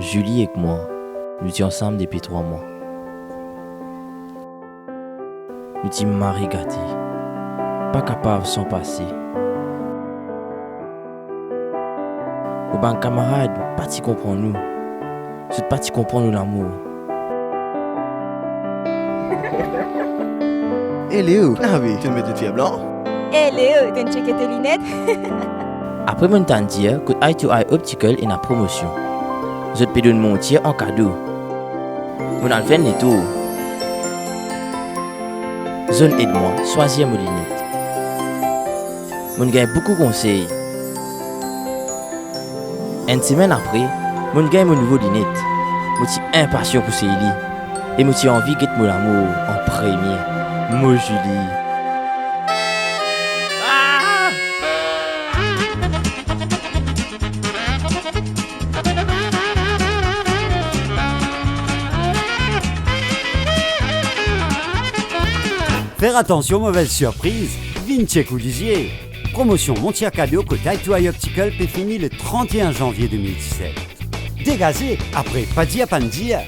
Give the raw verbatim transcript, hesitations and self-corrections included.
Julie ek mwa, nou ti ansam depi trwa mwa. Nou ti mari gate, pa kapav san pase. Mo bann kamarad pa ti konpran nou, zot pa ti konpran nou lamour. E Leo, lavi, to'nn met enn fer blan? E Leo, to'nn tcheke to linet? Apre mo'nn tann dir kot Eye to Eye Optical ena promosion. Zot pe donn montir an kado. Mo'nn al fer enn letour. Zot inn ed mwa swazir mo linet. Mo'nn gagn boukou konsey. Enn semenn apre, mo'nn gagn mo nouvo linet. Mo ti inpasian pou sey li e mo ti anvi get mo lamour an premie, mo Julie. Ah! Fer atansion, movez sirpriz, vinn tchek ou lizie. Promosion Montir Kado kot Eye to Eye Optical pe fini le trant e enn zanvie de mil diset. Degaze, apre pa dir pa'nn dir.